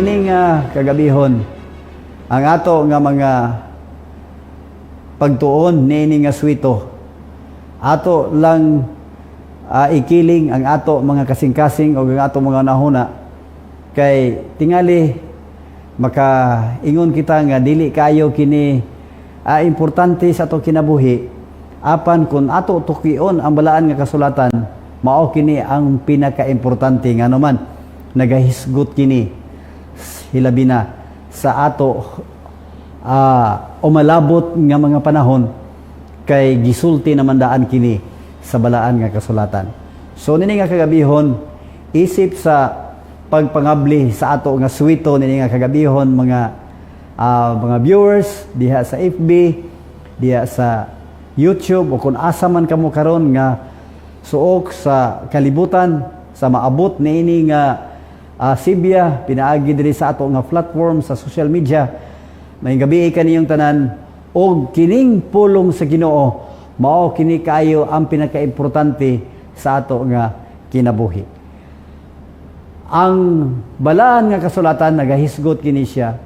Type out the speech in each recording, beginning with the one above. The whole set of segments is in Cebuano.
Nining kagabihon, ang ato nga mga pagtuon niini nga swito, ato lang ikiling ang ato mga kasing-kasing o ang ato mga nahuna kay tingali maka ingon kita nga dili kayo kini importante sa ato kinabuhi, apan kung ato tukion ang balaan nga kasulatan, mao kini ang pinakaimportante, ngano man nagahisgot kini hilabi na sa ato umalabot nga mga panahon kay gisulti naman daan kini sa balaan nga kasulatan. So nini nga kagabihon, isip sa pagpangabli sa ato nga swito nini nga kagabihon, mga viewers diha sa FB, diha sa YouTube o kung asa man kamo karon nga suok sa kalibutan sa maabot niini nga sibya pinaagi diri sa ato nga platform sa social media. Maayong gabii kaniyong tanan og kining pulong sa Ginoo, mao kini kaayo ang pinakaimportante sa ato nga kinabuhi. Ang balaan nga kasulatan nagahisgot kini siya.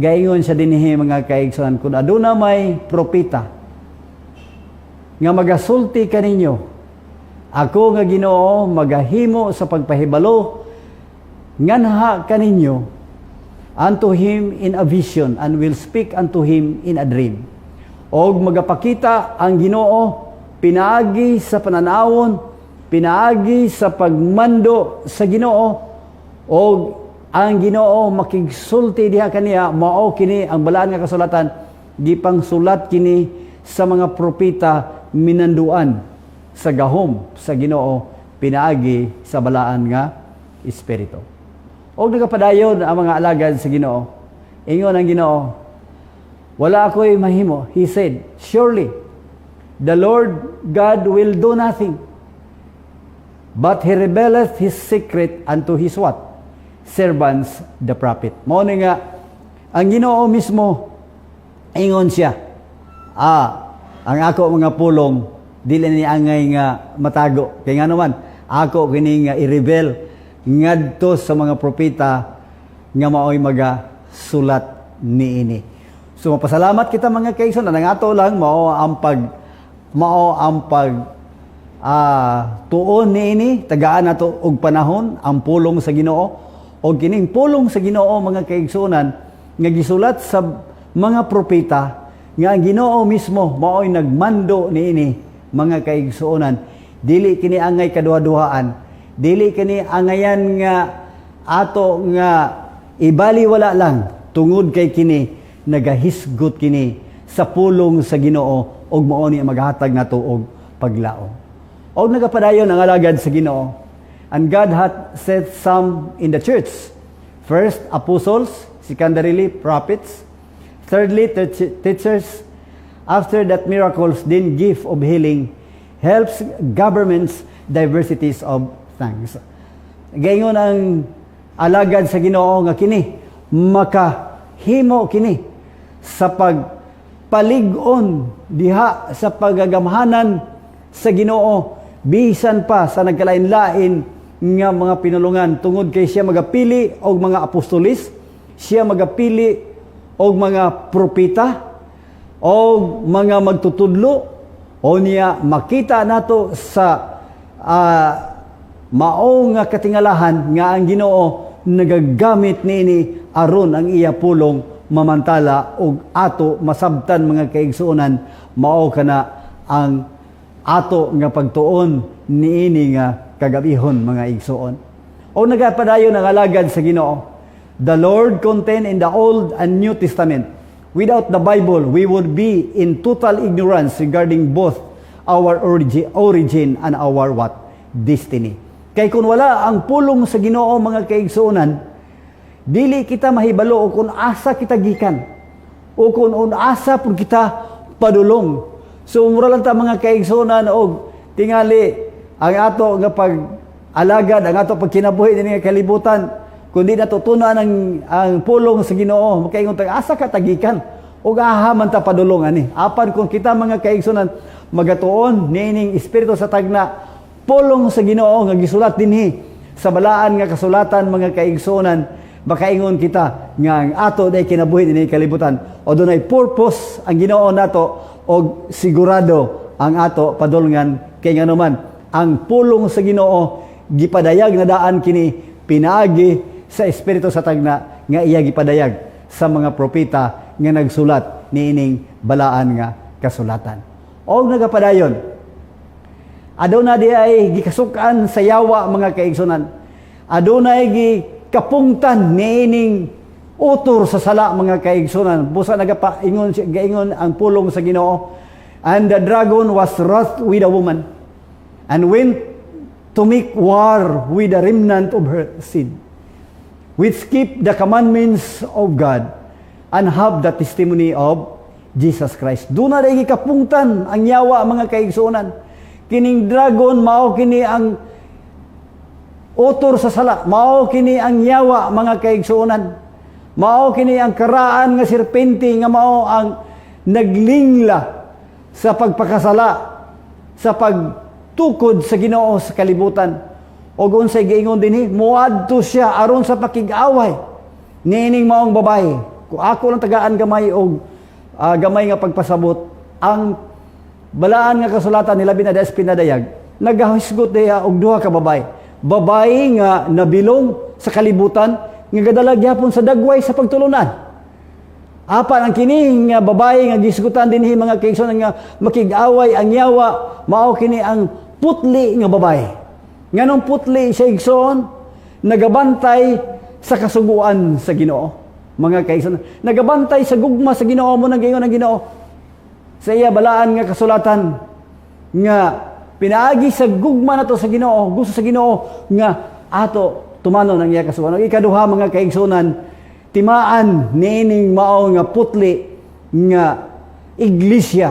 Gaingon siya dinhi, mga kaigsuonan, kung aduna may propeta nga magasulti kaninyo, ako nga Ginoo magahimo sa pagpahibalo nganha kaninyo, unto him in a vision and will speak unto him in a dream. Og magapakita ang Ginoo pinaagi sa pananawon, pinaagi sa pagmando sa Ginoo, og ang Ginoo makigsulti diha kaniya. Mao kini ang balaan nga kasulatan, gipang sulat kini sa mga propeta, minanduan sa gahom sa Ginoo pinaagi sa balaan nga espiritu. Og nagapadayon ang mga alagad sa Ginoo. Ingon ang Ginoo, "Wala ako'y mahimo." He said, "Surely the Lord God will do nothing, but He revealeth His secret unto His" what? "Servants, the prophet." Mao ni nga, ang Ginoo mismo, ingon siya, "Ang ako mga pulong, dili ni angay nga matago. Kay nga naman, ako kini nga i-reveal ngadto sa mga propeta nga maoy maga sulat niini." So mapasalamat kita, mga kaigsoon, ang ato lang mao ang pag tuon niini, tagaan nato og panahon ang pulong sa Ginoo. Og kining pulong sa Ginoo, mga kaigsuonan, nga gisulat sa mga propeta nga ang Ginoo mismo maoy nagmando niini, mga kaigsuonan, dili kini angay kaduha-duhaan, dili kini angayan nga ato nga ibaliwala lang, tungod kay kini nagahisgot kini sa pulong sa Ginoo ug mao ni ang maghatag nato og paglaom. Og nagapadayon ang alagad sa Ginoo. "And God hath set some in the church. First, apostles, secondarily, prophets, thirdly, teachers, after that miracles, then gift of healing, helps, governments, diversities of tongues." Gaingon ang alagad sa Ginoo nga kini makahimo kini sa pagpalig-on diha sa pagagamhanan sa Ginoo bisan pa sa nagkalain-lain nga mga pinulungan, tungod kay siya magapili og mga apostolis, siya magapili og mga propeta og mga magtutudlo, o niya makita nato sa mao nga katingalahan nga ang Ginoo nagagamit niini aron ang iya pulong mamantala og ato masabtan. Mga kaigsuonan, mao kana ang ato nga pagtuon niini nga kagabihon, mga igsuon. O nagapadayon ang alagad sa Ginoo. "The Lord contained in the Old and New Testament. Without the Bible, we would be in total ignorance regarding both our origin and our" what? "Destiny." Kay kung wala ang pulong sa Ginoo, mga kaigsuonan, dili kita mahibalo o kung asa kita gikan o kung asa pud kita padulong. So mura lang ta, mga kaigsuonan, og tingali ang ato nga pag alagad, ang ato pagkinabuhi dinhi nga kalibutan, kung di natutunan ang pulong sa Ginoo, makaingon ta, asa ka ta gikan ug aha man ta padulong ani? Apan kung kita, mga kaigsuonan, magatuon niining espiritu sa tagna, pulong sa Ginoo nga gisulat dinhi sa balaan nga kasulatan, mga kaigsuonan, Makaingon kita nga ang ato day kinabuhi dinhi kalibutan o dunay purpose ang Ginoo nato og sigurado ang ato padulngan, kay nganuman ang pulong sa Ginoo gipadayag na daan kini pinaagi sa Espiritu sa tagna nga iya gipadayag sa mga propeta nga nagsulat niining balaan nga kasulatan. Og nagapadayon, aduna di ay gikasukan sa yawa, mga kaigsunan. Adunay gikapungtan niining utor sa sala, mga kaigsunan. Busa nagapaingon gaingon ang pulong sa Ginoo. "And the dragon was wroth with a woman and went to make war with the remnant of her seed, which keep the commandments of God and have the testimony of Jesus Christ." Duna na gikapungtan ang yawa, mga kaigsunan. Kining dragon, mao kini ang utor sa sala, mao kini ang yawa, mga kaigsuonan. Mao kini ang karaan nga serpente nga mao ang naglingla sa pagpakasala, sa pagtukod sa Ginoo sa kalibutan. Og unsay giingon dinhi, muadto siya aron sa pakig-away niining maong babae. Kung ako lang tagaan gamay og gamay nga pagpasabot, ang balaan nga kasulatan, nilabi na des pinadayag, nagahisgot diha og duha ka babae. Babae nga nabilong sa kalibutan nga gadala gyapon sa dagway sa pagtulunan. Apan ang kini nga babae nga gisgutan dinhi, mga kaigsoon, nga makig-away ang yawa, mao kini ang putli nga babae. Nganong putli siya, igsoon? Nagabantay sa kasuguan sa Ginoo. Mga kaigsoon, nagabantay sa gugma sa Ginoo. Mao nang giingon ang Ginoo sa iya balaan nga kasulatan nga pinaagi sa gugma nato sa Ginoo, gusto sa Ginoo nga ato tumanon ang iya kasuguan. Ang ikaduha, mga kaigsunan, timaan niining mao nga putli nga iglesia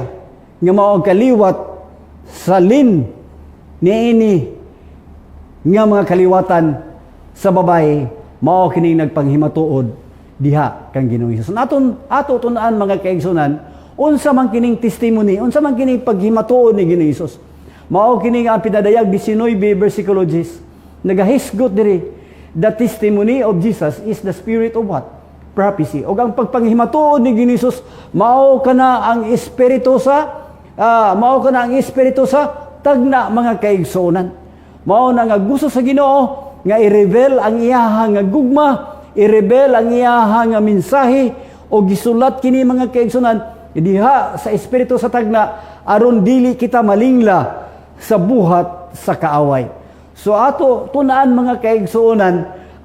nga mao ang kaliwat salin niini nga mga kaliwatan sa babae, mao kining nagpanghimatuod diha kang Ginoong Hesus. Naton ato tun-an, mga kaigsunan, unsa man kining testimony, unsa man kining paghimatuod ni Ginoong Hesus. Mao kini nga ang pinadayag 19 versikulo 10. Nagahisgot diri, "The testimony of Jesus is the spirit of" what? "Prophecy." Og ang pagpanghimatuod ni Ginoong Hesus mao kana ang espiritu sa mao kana ang espiritu sa tagna, mga kaigsuonan. Mao na nga gusto sa Ginoo nga i-reveal ang iyaha nga gugma, i-reveal ang iyaha nga mensahe o gisulat kini, mga kaigsuonan, diha sa espiritu sa tagna aron dili kita malingla sa buhat sa kaaway. So ato tun-an, mga kaigsuonan,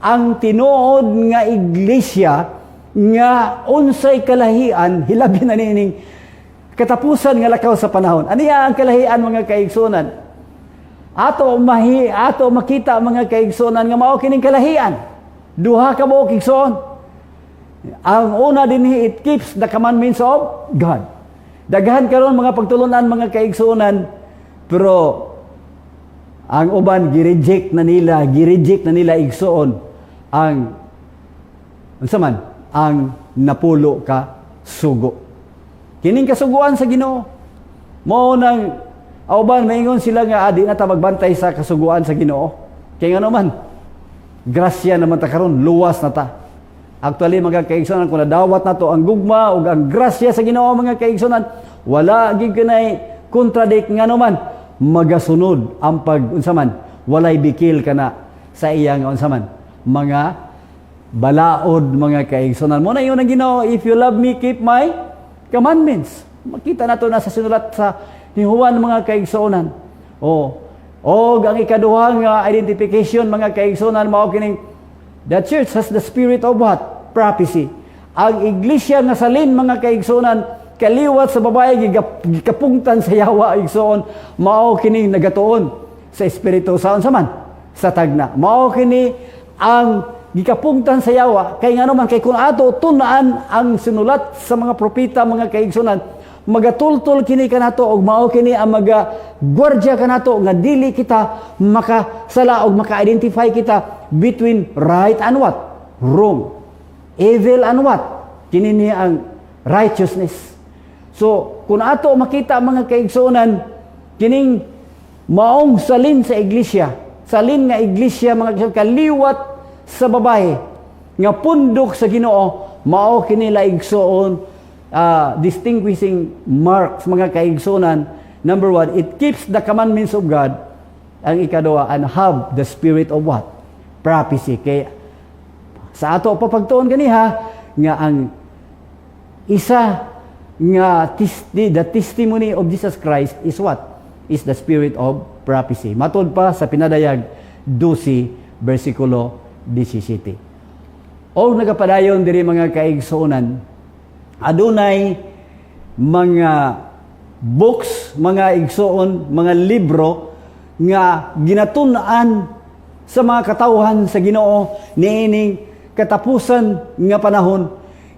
ang tinuod nga iglesia nga unsay kalahian hilabi na niining katapusan nga lakaw sa panahon. Aniya ang kalahian, mga kaigsuonan? Ato makita, mga kaigsuonan, nga mao kining kalahian. Duha ka buok, igsoon. Ang una dinhi, it keeps the commandments of God. Daghan karon mga pagtulunan, mga kaigsuonan, pero ang uban gi-reject na nila, igsoon, ang unsa man ang napulo ka sugo. Kining kasuguan sa Ginoo. Mao nang uban maingon sila nga adi na ta magbantay sa kasuguan sa Ginoo. Kay ngano man, grasya naman ta karon, luwas na ta. Actually, mga kaigsunan, kung nadawat nato ang gugma ug ang grasya sa Ginoo, mga kaigsunan, wala gid kanay contradict, ngano man magasunod ang pag unsa man, walay bikil kana sa iya nga unsa man mga balaod, mga kaigsunan. Mao na ingon ang Ginoo, "If you love me, keep my commandments." Makita nato na sa sinulat sa ni Juan, mga kaigsuonan. Oh, og ang ikaduha nga identification, mga kaigsuonan, mao kining the church has the spirit of what? Prophecy. Ang iglesia nga salin, mga kaigsuonan, kaliwat sa babae gikapungtan sa yawa, igsoon, mao kini nagatuon sa espiritu sa unsa man? Sa tagna. Mao kini ang gikapungtan sa yawa, kay ngano man, kay kung ato tun-an ang sinulat sa mga propeta, mga kaigsunan, magatultol kini kanato og mao kini ang maga gwardya kanato nga dili kita makasala og maka-identify kita between right and what? Wrong. Evil and what? Kini ni ang righteousness. So, kung ato makita, mga kaigsuonan, kining maong salin sa iglesia, salin nga iglesia, mga kaigsuonan, kaliwat sa babae, Nga pundok sa Ginoo, mao kini igsoon, distinguishing marks, mga kaigsunan. Number one, it keeps the commandments of God. Ang ikaduha, and have the spirit of what? Prophecy. Kay sa ato pa pagtuon ganiha nga ang isa nga the testimony of Jesus Christ is what? Is the spirit of prophecy. Matod pa sa Pinadayag 12 versikulo 17. O nagapadayon diri, mga kaigsuonan, adunay mga books, mga igsuon, mga libro nga ginatun-an sa mga katawhan sa Ginoo niining katapusan nga panahon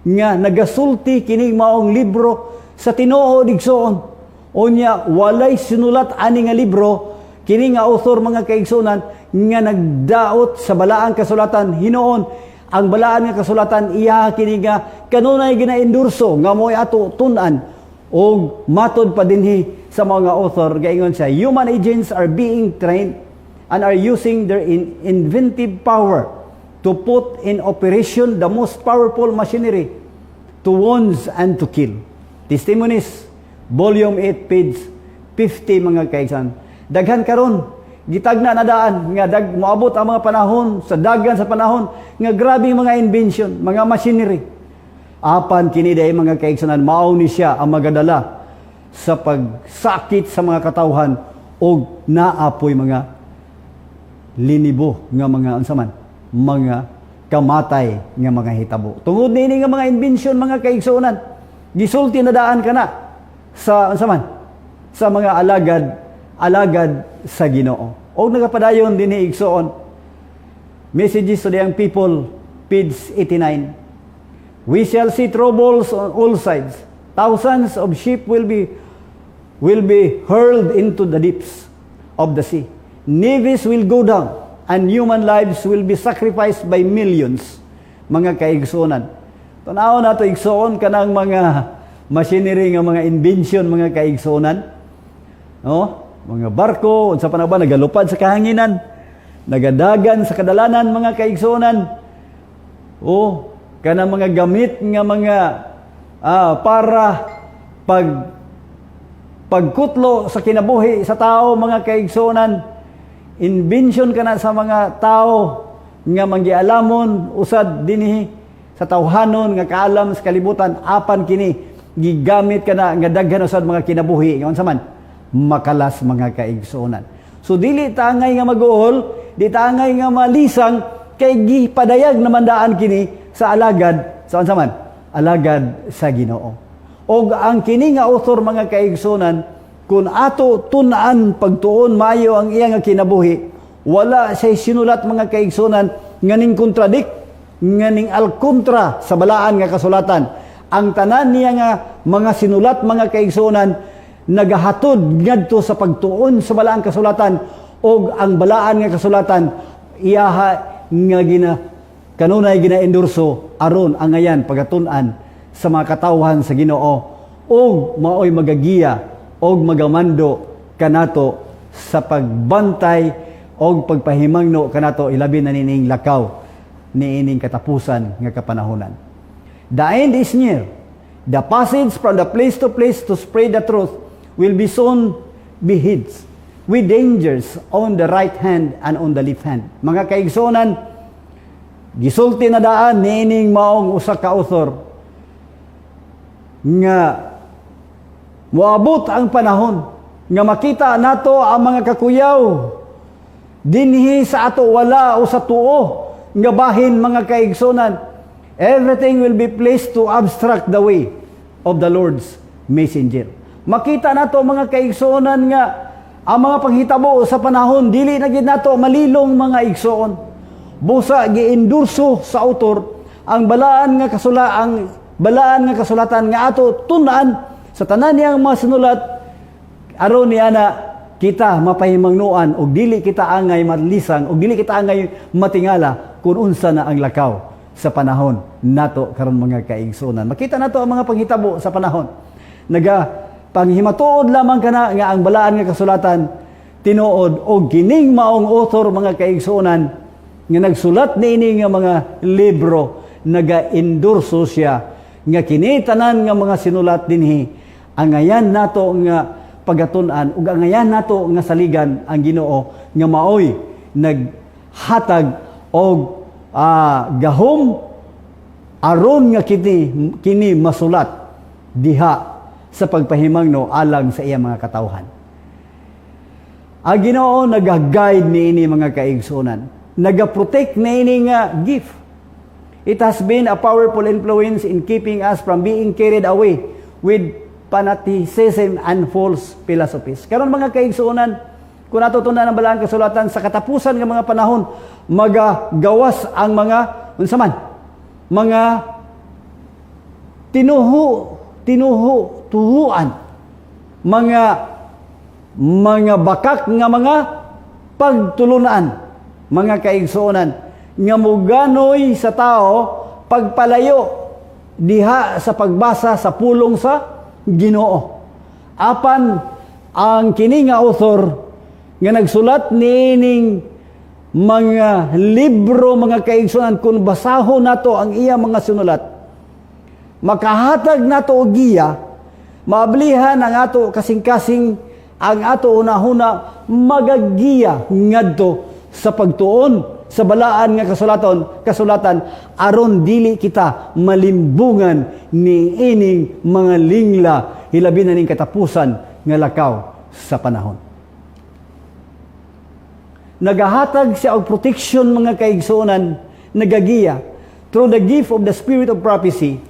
nga nagasulti kining maong libro sa tinuod, igsuon. Unya walay sinulat ani nga libro kini nga author, mga kaigsuonan, nga nagdaot sa balaang kasulatan. Hinuon ang balaan nga kasulatan iya kini nga kanunay gina-endorso nga mo'y ato tun-an. Og matod pa dinhi sa mga author, gaingon siya, "Human agents are being trained and are using their inventive power to put in operation the most powerful machinery to wound and to kill." Testimonies, Volume 8, page 50, mga kaigsuonan. Daghan karon gitagna na daan nga dag moabot ang mga panahon sa dagan sa panahon nga grabe mga invention, mga machinery. Apan kini day, mga kaigsuonan, mao ni siya ang magadala sa pagsakit sa mga katawhan og naapoy mga linibo nga mga unsa man mga kamatay nga mga hitabo. Tungod niini nga mga invention, mga kaigsuonan, gisulti na daan kana sa unsa man sa mga alagad sa Ginoo. Og nagapadayon dinhi, igsuon. Messages to the Young People, page 89. "We shall see troubles on all sides. Thousands of ship will be hurled into the depths of the sea. Navies will go down and human lives will be sacrificed by millions." Mga kaigsuonan. Tanaw nato, igsuon, kanang mga machinery nga mga invention, mga kaigsuonan. No? Mga barko, unsa pa na ba, nagalupad sa kahanginan, nagadagan sa kadalanan, mga kaigsuonan. Oh, kanang mga gamit nga mga para pagkutlo sa kinabuhi sa tao, mga kaigsuonan, invention kana sa mga tao nga manggialamon usad dinhi sa tawhanon nga kaalam sa kalibutan, apan kini gigamit kana nga daghan usad mga kinabuhi nga unsa man makalas, mga kaigsuonan. So dili ta angay nga maguol, di ta angay nga malisang kay gipadayag naman daan kini sa alagad sa unsa man alagad sa Ginoo. Og ang kini nga author, mga kaigsuonan, kung ato tun-an pagtuon maayo ang iya nga kinabuhi, wala siya sinulat, mga kaigsuonan, nga ning contradict, nga ning alkontra sa balaan nga kasulatan. Ang tanan niya nga mga sinulat, mga kaigsuonan, nagahatod ngadto sa pagtuon sa balaang kasulatan og ang balaan nga kasulatan iyaha nga gina kanunay gina-endorso aron angayan pagatun-an sa mga katawhan sa Ginoo og maoy magagiya og magamando kanato sa pagbantay og pagpahimangno kanato, ilabi na nining lakaw niining katapusan nga kapanahonan. "The end is near. The passage from the place to place to spread the truth will be soon be hedged with dangers on the right hand and on the left hand." Mga kaigsuonan, gisulti na daan niining maong usa ka author nga moabot ang panahon nga makita nato ang mga kakuyaw dinhi sa ato wala o sa tuo nga bahin, mga kaigsunan. Everything will be placed to obstruct the way of the Lord's messenger. Makita nato, mga kaigsuonan, nga ang mga panghitabo sa panahon dili na gid nato malilong, mga igsuon. Busa giendorso sa autor ang balaan nga kasulatan nga ato tun-an sa tanan niyang mga sinulat aron niya na kita mapahimangnuan og dili kita angay malisang og dili kita angay matingala kung unsa na ang lakaw sa panahon nato karon, mga kaigsuonan. Makita nato ang mga panghitabo sa panahon. Naga panghimatuod lamang kana nga ang balaan nga kasulatan tinuod og kining maong author, mga kaigsuonan. nga nagsulat niini nga mga libro, naga-endorso siya nga kini tanan nga mga sinulat dinhi, angayan nato nga pagatun-an ug angayan nato nga saligan ang Ginoo nga maoy naghatag og gahom aron nga kini kini masulat diha sa pagpahimangno alang sa iya mga katawhan. Ang Ginoo nag-guide niini, mga kaigsunan. Naga-protect niini nga gift. It has been a powerful influence in keeping us from being carried away with fanaticism and false philosophies. Karon, mga kaigsuonan, kung natutunan ang balaang kasulatan, sa katapusan ng mga panahon, magagawas ang mga unsa man, mga tinuhu tinuhu tuhuan, mga bakak nga mga pagtulunan, mga kaigsuonan, nga muganoy sa tao pagpalayo diha sa pagbasa sa pulong sa Ginoo. Apan ang kini nga author nga nagsulat niining mga libro, mga kaigsuonan, kung basahon nato ang iya mga sinulat, makahatag nato og giya, maablihan ang ato kasing-kasing, ang ato hunahuna magagiya ngadto sa pagtuon sa balaan nga kasulatan aron dili kita malimbungan ni ining mga lingla, hilabi na ning katapusan nga lakaw sa panahon. Nagahatag siya og protection, mga kaigsuonan, nagagiya. Through the gift of the spirit of prophecy,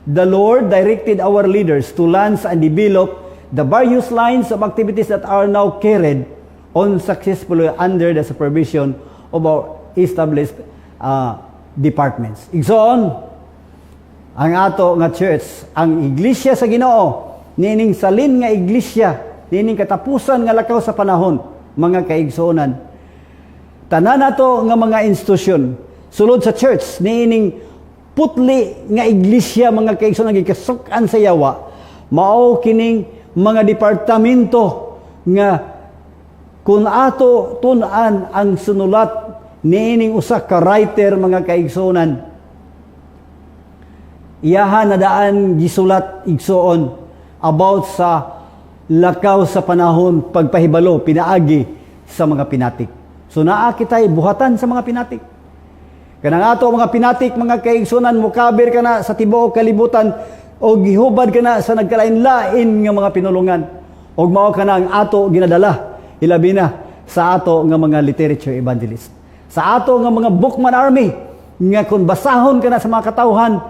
the Lord directed our leaders to launch and develop the various lines of activities that are now carried on successfully under the supervision of our established departments. Igsoon, ang ato nga church, ang iglesia sa Ginoo, niining salin nga iglesia, niining katapusan nga lakaw sa panahon, mga kaigsuonan. Tanan nato nga mga institusyon, sulod sa church, niining putli nga iglesia, mga kaigsuonan, gikasuk-an sa yawa, mao kining mga departamento nga kung ato tun-an ang sinulat niining usa ka writer, mga kaigsuonan, iyaha na daan gisulat, igsoon, about sa lakaw sa panahon, pagpahibalo pinaagi sa mga pinatik. So naa kitay buhatan sa mga pinatik. Kanang ato mga pinatik, mga kaigsunan, mukaber kana sa tibuok kalibutan o gihubad kana sa nagkalain-lain nga mga pinulungan. Og mao kana ang ato ginadala, hilabi na sa ato nga mga literature evangelist. Sa ato nga mga bookman army nga kung basahon kana sa mga katawhan,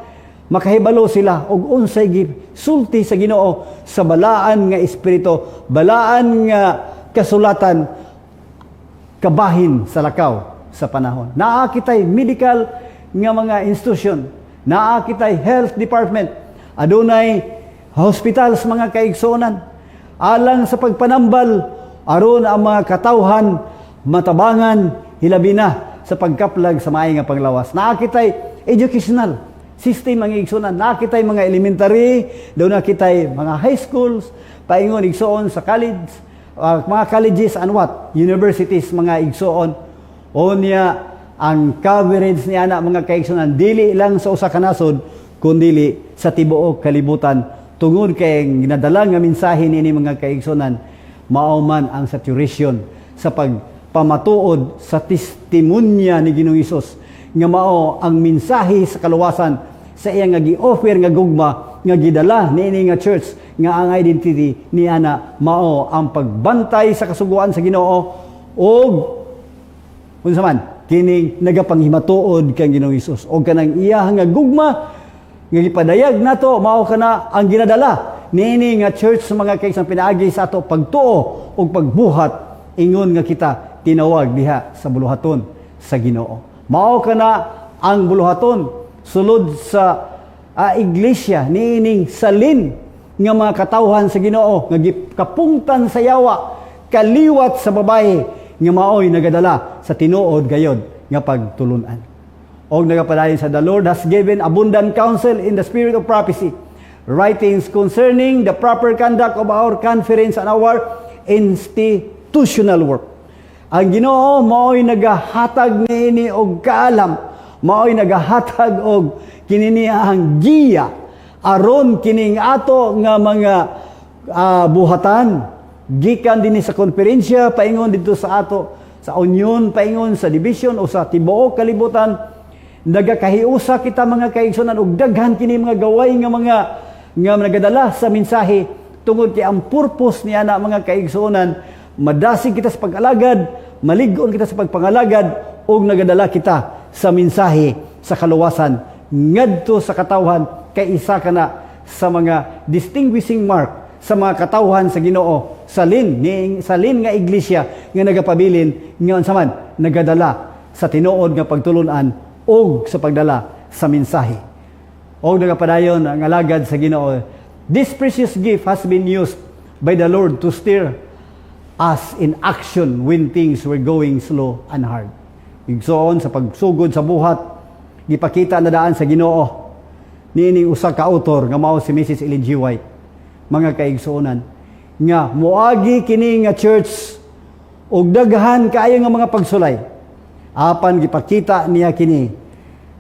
makahibalo sila og unsay sulti sa Ginoo sa balaan nga espiritu, balaan nga kasulatan kabahin sa lakaw sa panahon. Naa kitay medical nga mga institusyon, naa kitay health department, adunay hospitals, mga kaigsuonan, alang sa pagpanambal aron ang mga katawhan matabangan, hilabi na sa pagkaplag sa maay nga panglawas. Naa kitay educational system, mga igsuonan, naa kitay mga elementary, duna kitay mga high schools, paingon, igsuon, sa college, mga colleges and what? Universities, mga igsuon. Unya, ang coverage niya na, mga kaigsuonan, dili lang sa usa ka nasod, kundili sa tibuok kalibutan, tungod kay ang ginadala nga mensahe niini, mga kaigsuonan, mao man ang saturation sa pagpamatuod sa testimonya ni Ginoong Hesus nga mao ang mensahe sa kaluwasan sa iya nga gi-offer nga gugma nga gidala niini nga church nga ang identity niana mao ang pagbantay sa kasuguan sa Ginoo ug unsa man kining nagapanghimatuod kang Ginoong Hesus og kanang iya nga gugma nga gipadayag nato. Mao kana ang ginadala niini nga church sa mga kaigsuonan pinaagi sa ato pagtuo ug pagbuhat ingon nga kita tinawag diha sa buluhaton sa Ginoo. Mao kana ang buluhaton sulod sa iglesia niining salin nga mga katawhan sa Ginoo nga gikapungtan sa yawa, kaliwat sa babae nga maoy nagadala sa tinuod gayod nga pagtulunan. Og nagapadayon sa, the Lord has given abundant counsel in the spirit of prophecy, writings concerning the proper conduct of our conference and our institutional work. Ang Ginoo mao'y nagahatag niini og kaalam, mao'y nagahatag og kini ang giya aron kining ato nga mga buhatan gikan dinhi sa konferensya paingon didto sa ato sa union, paingon sa division o sa tibuok kalibutan. Nagakahiusa kita, mga kaigsunan, og daghan kini mga gaway nga mga nga nagadala sa mensahe tungod kay ang purpose niya na, mga kaigsunan, madasig kita sa pag-alagad, malig-on kita sa pagpangalagad ug nagadala kita sa mensahe sa kaluwasan ngadto sa katawhan, kay isa kana sa mga distinguishing mark sa mga katawhan sa Ginoo, salin ni salin nga iglesia nga nagapabilin nga unsa man nagadala sa tinuod nga pagtulunan ug sa pagdala sa mensahe. Og nagapadayon ang alagad sa Ginoo: "This precious gift has been used by the Lord to steer us in action when things were going slow and hard." Igsoon, sa pagsugod sa buhat, gipakita na daan sa Ginoo niining usa ka author nga mao si Mrs. Ellen G. White, mga kaigsuonan, nga moagi kini nga church og daghan kaayo nga mga pagsulay, apan gipakita niya kini,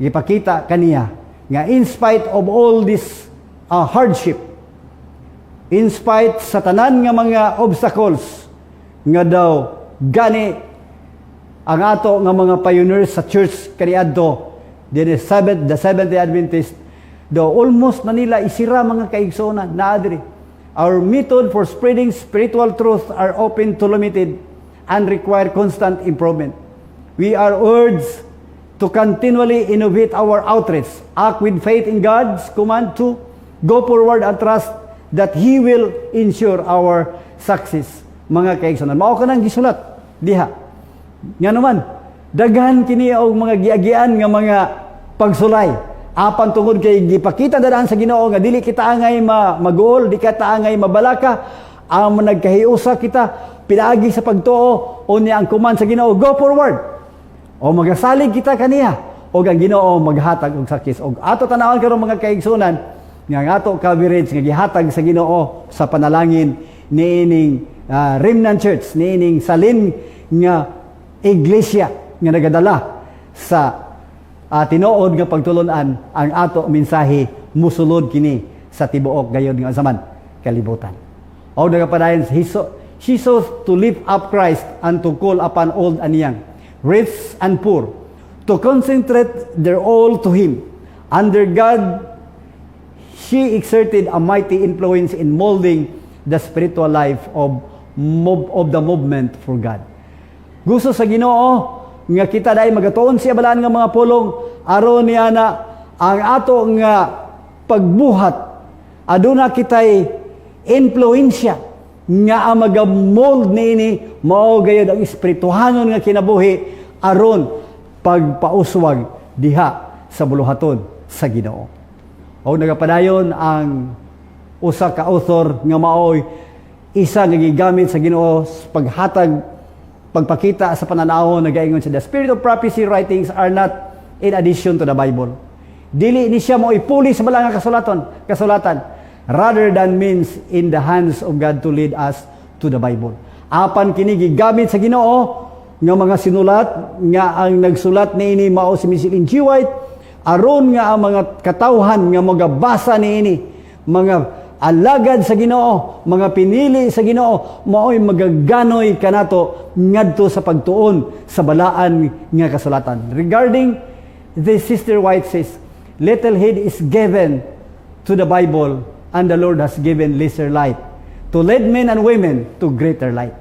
gipakita kaniya nga in spite of all this hardship, in spite sa tanan nga mga obstacles nga daw gani ang ato nga mga pioneers sa church kaniadto dinhi the Seventh Day Adventist do almost na nila isira, mga kaigsuonan, naa diri: "Our method for spreading spiritual truth are open to limited and require constant improvement. We are urged to continually innovate our outreach, act with faith in God's command to go forward and trust that He will ensure our success." Mga kaigsuonan, mao kanang gisulat diha. Nga naman, daghan kini og mga giagian nga mga pagsulay. Apan tungod kay gipakita daan sa Ginoo nga dili kita angay maguol, di kita angay mabalaka, ang nagkahiusa kita pinaagi sa pagtuo, unya ang command sa Ginoo, go forward. O magasalig kita kaniya og ang Ginoo maghatag og success. Og ato tanawon karon, mga kaigsunan, nga ang ato coverage nga gihatag sa Ginoo sa panalangin niining Remnant Church, niining salin nga iglesia nga nagadala sa tinuod nga pagtulunan, ang ato mensahe musulod kini sa tibuok gayod nga zaman kalibutan. O nagapadayon, she sought to lift up Christ and to call upon old and young, rich and poor, to concentrate their all to Him. Under God, she exerted a mighty influence in molding the spiritual life of the movement for God. Gusto sa Ginoo nga kita dai magatuon siya balaan nga mga pulong aron niya na ang ato nga pagbuhat aduna kitay impluensya nga ang maga-mold niini mao gayud ang espirituhanon nga kinabuhi aron pagpauswag diha sa buluhaton sa Ginoo. O nagapadayon ang usa ka author nga maoy isa nga gigamit sa Ginoo sa paghatag, pagpakita sa pananaw, nagaingon siya, "The spirit of prophecy writings are not in addition to the Bible." Dili ni siya mo ipuli sa balaan nga kasulatan rather than means in the hands of God to lead us to the Bible. Apan kini gigamit sa Ginoo nga mga sinulat nga ang nagsulat niini mao si Mrs. Ellen G. White aron nga ang mga katawhan nga magabasa niini, mga alagad sa Ginoo, mga pinili sa Ginoo, mao'y magaganoy kanato ngadto sa pagtuon sa balaan nga kasulatan. Regarding this, Sister White says, "Little heed is given to the Bible and the Lord has given lesser light to lead men and women to greater light."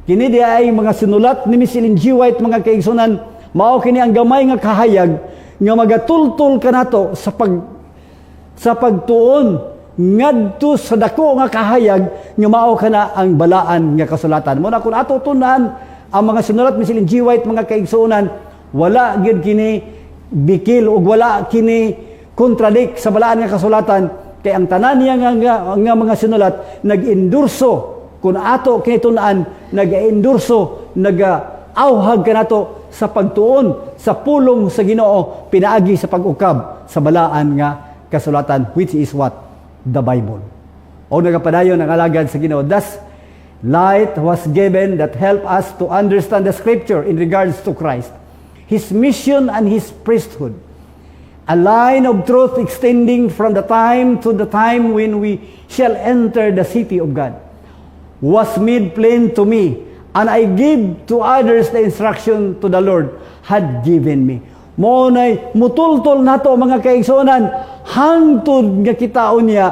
Kini di ay mga sinulat ni Miss Ellen G. White, mga kaigsunan, mao kini ang gamay nga kahayag nga magatultol kanato sa pagtuon ngadto sa dako nga kahayag nga mao kana ang balaan nga kasulatan. Mao na kung ato tun-an ang mga sinulat ni Miss Ellen G. White, mga kaigsuonan, wala gyud kini bikil ug wala kini contradict sa balaan nga kasulatan, kay ang tanan niya nga mga sinulat nag-endorso. Kung ato kini tun-an, nag-endorso, nag-auhag kanato sa pagtuon sa pulong sa Ginoo pinaagi sa pag-ukab sa balaan nga kasulatan, which is what? The Bible. O nagapadayon ang alagad sa Ginoo: "Thus, Light was given that helped us to understand the Scripture in regards to Christ, His mission and His priesthood. A line of truth extending from the time to the time when we shall enter the city of God was made plain to me, and I give to others the instruction to the Lord had given me. Mao nay mutultol nato, mga kaigsuonan, hangtod nga kita unya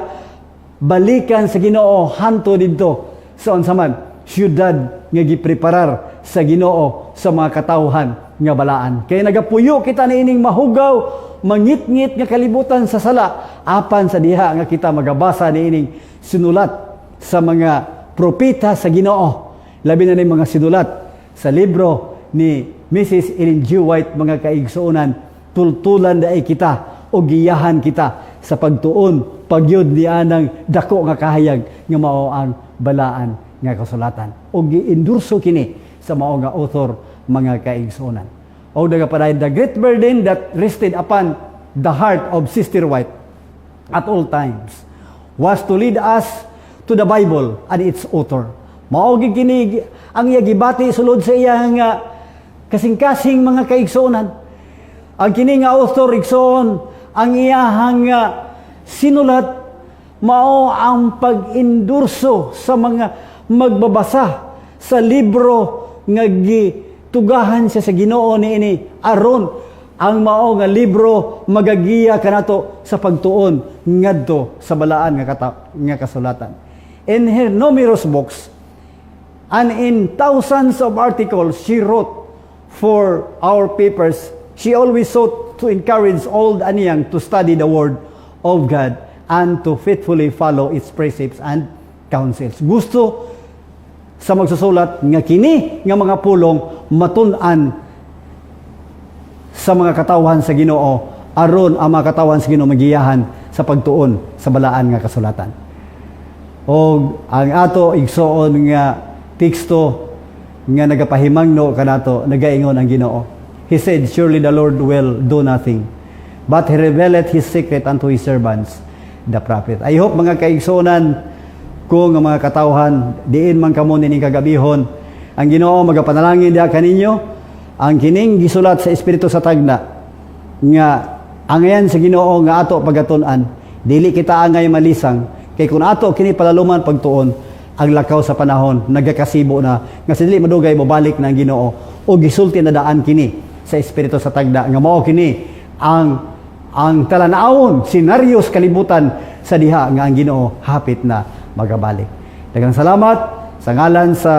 balikan sa Ginoo hangtod didto sa unsa man syudad nga gipreparar sa Ginoo sa mga katawhan nga balaan. Kay nagapuyo kita niining mahugaw, mangitngit nga kalibutan sa sala, apan sa diha nga kita magabasa niining sinulat sa mga propeta sa Ginoo, labi na ning mga sinulat sa libro ni Mrs. Ellen G. White, mga kaigsuonan, tultulan diay kita o giyahan kita sa pagtuon pagyud ni anang dako nga kahayag nga mao ang balaan nga kasulatan o giendorso kini sa mao nga author, mga kaigsuonan. O nagapadayon, the great burden that rested upon the heart of Sister White at all times was to lead us to the Bible and its author. Mao gid kini ang iya gibati sulod sa iyang kasing-kasing, mga kaigsuonan. Ang kini nga author, igsoon, ang iyahang sinulat mao ang pag-endorso sa mga magbabasa sa libro nga gitugahan siya sa Ginoo niini aron ang mao nga libro magagiya kanato sa pagtuon ngadto sa balaan nga kasulatan. In her numerous books and in thousands of articles she wrote for our papers, she always sought to encourage old and young to study the Word of God and to faithfully follow its precepts and counsels. Gusto sa magsusulat nga kini nga mga pulong matun-an sa mga katawhan sa Ginoo aron ang mga katawhan sa Ginoo magiyahan sa pagtuon sa balaan nga kasulatan. O ang ato, igsoon, nga teksto nga nagapahimangno kanato, nagaingon ang Ginoo. He said, "Surely the Lord will do nothing, but He revealed His secret unto His servants, the prophet." I hope, mga kaigsuonan ko nga mga katawhan, diin man kamo nining kagabihon, ang Ginoo magapanalangin diha kaninyo. Ang kining gisulat sa Espiritu sa tagna nga angayan sa Ginoo nga ato pagatun-an, dili kita angay malisang kay kung ato kini palaluman pagtuon, ang lakaw sa panahon nagakasibo na nga sa dili madugay mobalik na ang Ginoo o gisulti na daan kini sa Espiritu sa tagna nga mao kini ang talan-awon senaryo sa kalibutan sa diha nga ang Ginoo hapit na magabalik. Daghang salamat sa ngalan sa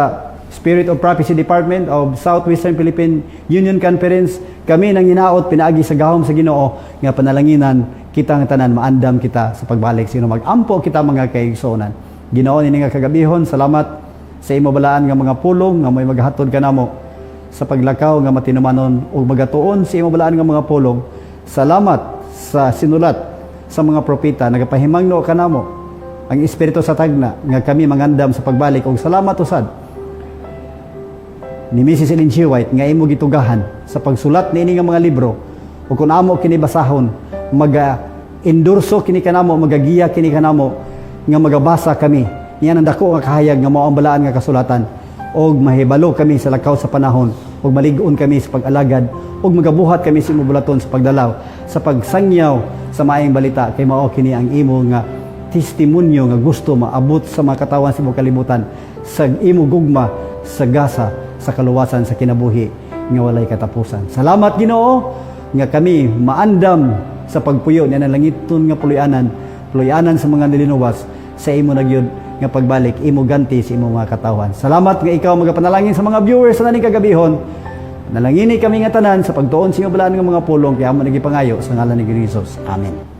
Spirit of Prophecy Department of Southwestern Philippine Union Conference. Kami nang hinaot pinaagi sa gahom sa Ginoo nga panalanginan kita nga tanan maandam kita sa pagbalik sa Ginoo. Magampo kita, mga kaigsuonan. Ginoo, ini nga kagabihon, salamat sa imo balaan nga mga pulong nga may maghatod kanamo sa paglakaw nga matinumanon ug magatuon sa imo balaan nga mga pulong. Salamat sa sinulat sa mga propeta, nagapahimangno kanamo ang Espiritu sa tagna nga kami mangandam sa pagbalik, ug salamat usad ni Mrs. Ellen G. White nga imo gitugahan sa pagsulat niini nga mga libro, ug kung amo kini basahon, maga endorso kini kanamo, magagiya kini kanamo nga magabasa kami niyan ang dako nga kahayag nga mao ang balaan nga kasulatan og mahibalo kami sa lakaw sa panahon ug malig-on kami sa pag-alagad ug magabuhat kami sa imong buluhaton sa pagdalaw, sa pagsangyaw sa maayong balita, kay mao kini ang imo nga testimonyo nga gusto maabot sa mga katawan sa imong kalibutan sa imo gugma, sa gasa sa kaluwasan, sa kinabuhi nga walay katapusan. Salamat, Ginoo, nga kami maandam sa pagpuyo niya ng langiton nga puloy-anan, puloy-anan sa mga nilinuwas sa imo na gyud nga pagbalik, imo ganti sa imong mga katawhan. Salamat nga ikaw magapanalangin sa mga viewers sa naning kagabihon. Nalangini kami nga tanan sa pagtuon sa iyong balaan nga mga pulong, kaya amo nagipangayo sa ngalan ni Jesus. Amen.